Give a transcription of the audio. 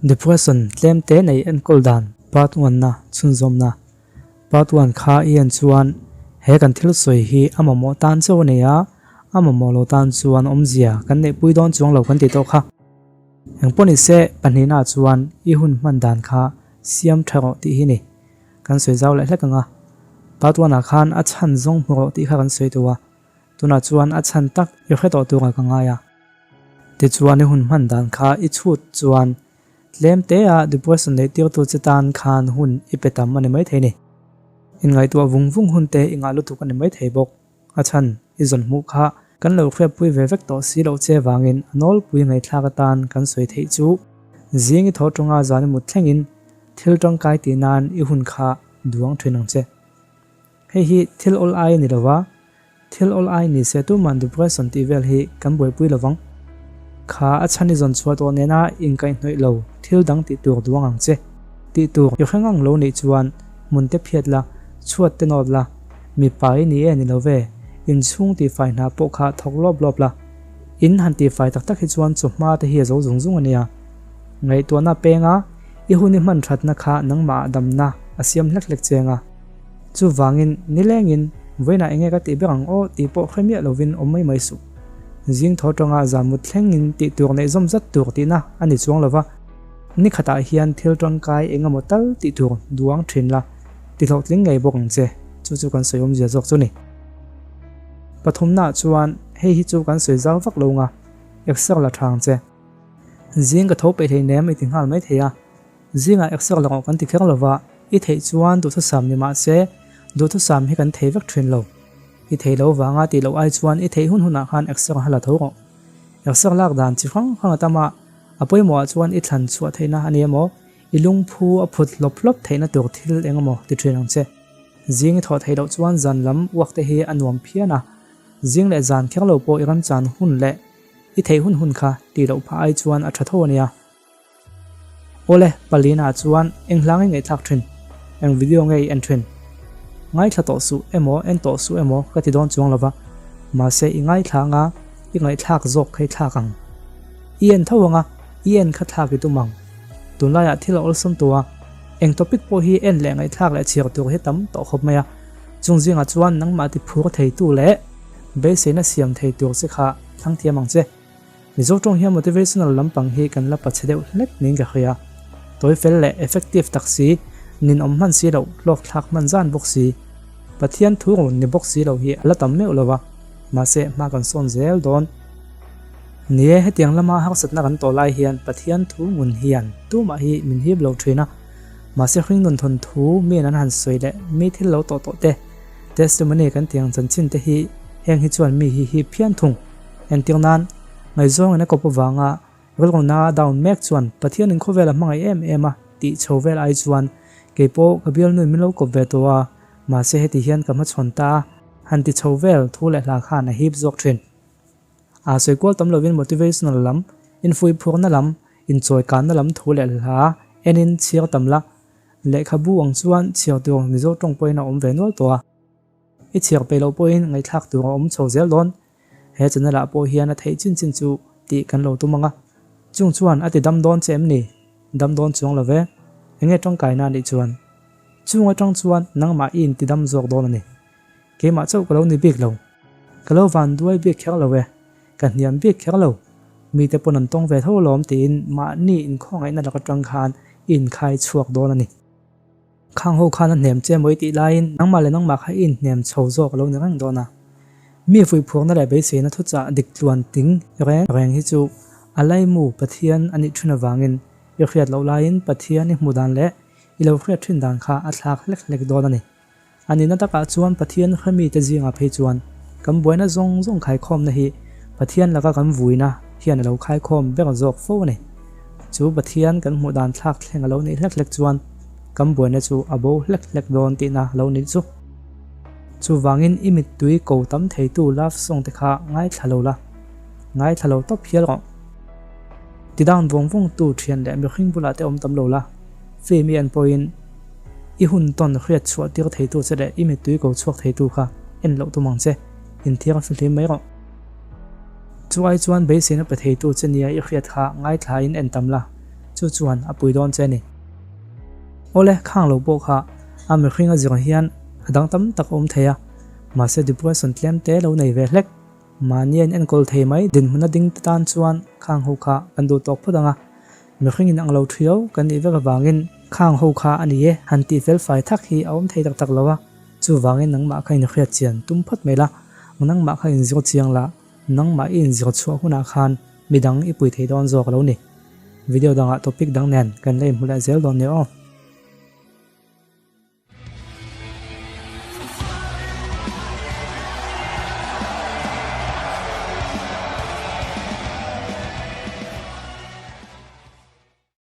Depression tlem te nei enkawl dan part one na chhunzawmna part one kha i en chuan he kan thil sawi hi a mamawh tan chauh a nei a, a mamawh lo tan chuan awmzia kan neihpui dawn chuang lo kan ti tawh kha. Engpawh ni se pahnihna chuan i hun hman dan kha siam tha rawh tih hi ni. Kan sawi zau leh hlek ang a, part one ah khan a chhan zawng hmu rawh tih kha kan sawi duh a, tunah chuan a chhan tak i hre tawh turah ka ngai a. Tichuan i hun hman dan kha i chhut chuan tlem te a depression neih tirtu che tan khan hun i pe tam a ni maithei ni. Inngaihtuah vung vung hun te i ngah lutuk a ni maithei bawk. A chhan i zawn hmuh kha kan lo hriatpui ve vek tawh si loh che vangin a nawlpui ngaihthlak atan kan sawi theih chu zing i thaw tawnga zan i mut thlengin thil tangkai tih nan i hun kha duang thin ang che. Hei hi thil awl ai a ni lo va, thil awl ai ni se tuman depression tih vel hi kan buaipui lo vang. Kha a chhan i zawn chhuah tawh nena inkaihhnawih lo thil dang tih tur duang ang che. Tih tur i hre ngang lo nih chuan hmun te phiat la, chhuat te nawt la, mipa i ni e ni lo ve, inchhung tihfai hna pawh kha thawk lawp lawp la. In han tihfai tak tak hi chuan chawhma te hi a zo zung zung a nia. Ngaihtuahna penga i hun i hman thatna kha nangmah ah damna a siam hlek hlek cheng a. Chuvangin, nilengin, vawiinah enge ka tih ber ang aw tih pawh hre miah lovin awm mai mai suh. Zing thaw tanga zanmut thlengin tih tur neih zawm zat tur tihna a ni chuang lova, ni khatah hian thil tangkai eng emaw tal tih tur duang thin la, ti hlawhtling ngei bawk ang che, chu chu kan sawi awmzia zawk chu ni. Pathumnaah chuan hei hi chu kan sawi zau vak lo nga, exer la tha ang che. Zing ka tho peih hleinem i ti nghal mai thei a. Zingah exer la rawh kan ti kher lova, i theih chuan duhthusam ni mah se, duhthusam hi kan thei vek thin lo. I thei lo vanga tih loh ai chuan i theih hun hunah khan exer ha la tho rawh. Exer lak dan chi hrang hrang a tam a, a pawimawhah chuan i thlan chhuah theihna a ni emaw, i lungphu a phut hlawp hlawp theihna tur thil eng emaw ti thin ang che. Zing i thawh theih loh chuan zan lam uak te hi a nuam phian a, zing leh zan kher lo pawh i ramchan hun leh i theih hun hun kha tih loh phah ai chuan a tha tho a nia. Awle, Palina chuan eng hla nge ngaihthlak thin? Eng video nge i en thin? Ngaithla tawh suh emaw en tawh suh emaw ka ti dawn chuang lova, mahse i ngaithla anga i ngaihthlak zawk kha i thlak ang. I en tho anga i en kha thlak i tum ang. Tunlaiah thil a awlsam tawh a, eng topic pawh hi en leh ngaihthlak leh chhiar tur hi tam tawh khawp mai a, chung zingah chuan nangmah ti phur theitu leh beiseina siam thei tur che kha thlang thiam ang che. Mizo tawng hian motivational lampang hi kan la pachhe deuh hlek niin ka hria. Tawi fel leh effective tak si, ninawm hman si loh, hlawk thlak hman zan bawk si, Pathian thu rawn ni bawk si lo hi a la tam meuh lo va, mahse hma kan sawn zel dawn. Ni e, hetiang lama harsatna kan tawh lai hian Pathian thu ngun hian tumah hi min hip lo thin a, mahse hringnun thawnthu miin an han sawi leh mi thil lo tawh tawh te, testimony kan tih ang chanchin te hi heng hi chuan mi hi hip phian thung. Entir nan, ngaihzawngin a kawp avanga rilruna a down mek chuan Pathianin khawvel a hmangaih em em a tih chho vel ai chuan keipawh ka bialnuin min lo kawp ve tawh a, mahse heti hian ka hmachhawn ta a, han ti chho vel thu leh hla khan a hip zawk thin. A sawi kual tam lovin motivational lam, infuihphurna lam, inchawikanna lam thu leh hla enin chhiar tam la, lehkhabu ang chuan chhiar tur Mizo tawng pawhin a awm ve nual tawh a. I chhiar peih loh pawhin ngaihthlak tur a awm chho zel dawn. He channel ah pawh hian a theih chin chin chu tih kan lo tum ang a. Chung chuan a ti dam dawn che em ni? Dam dawn chuang lo ve. Enge tangkaina a nih chuan? Chung atang chuan nangmah i inti dam zawk dawn a ni. Keimah chauh ka lo ni bik lo. Ka lo van duai bik kher lo e. Ka hniam bik kher lo. Mite pawn an tawng ve tho alawm tiin mahni inkhawngaihna lak atang khan i inkhai chhuak dawn a ni. Khang ho khan a hnem che mawi tih laiin nangmah leh nangmah kha i inhnem chho zawk a lo ni reng dawn a. Mi fuihphuakna leh beiseina thuchah dik tluan ting reng reng hi chu a laimu Pathian a nih thin avangin i hriat loh laiin Pathian i hmuh dan leh i lo hriat thin dan kha a thlak hlek hlek dawn a ni. A nihna takah chuan Pathian hremite zingah phei chuan kan buaina zawng zawng khaikhawmna hi Pathian laka kan vuina hian a lo khaikhawm ber zawk fo a ni. Chu Pathian kan hmuh dan thlak thleng a lo nih hlek hlek chuan kan buaina chu a bo hlek hlek dawn tihna a lo nih chu. Chuvangin i mittui ko tam theitu love song te kha ngaithla lo la, ngaithla lo tawp hial rawh. Ti down vawng vawng tu thian leh mihring bulah te awm tam lo la, film i en pawhin i hun tawn hriat chhuah tir theitu che leh i mittui ko chhuak theitu kha en loh tum ang che, inthiar fihlim mai rawh. Chu ai chuan beiseina pe theitu che nia i hriat kha ngaithlain en tam la. Chu chuan a pui dawn che a ni. Awle, khang lo pawh kha a mihring a zir hian a dang tam tak a awm thei a, mahse depression tlem te lo nei ve hlek. Mahni a in enkawl thei mai dinhmun a ding te tan chuan khang ho kha kan duh tawk phawt ang a, mihring in ang lo thiau kan nih vek avangin khang ho kha a ni e han tih fel fai thak hi a awm thei tak tak lo a, chuvangin nangmah kha in hriat chian tum phawt mai la, nangmah kha in zir chiang la, nangmah i in zir chhuah hunah khan midang i pui thei dawn zawk lo ni. Video dangah topic dang nen kan la inhmu leh zel dawn nia aw.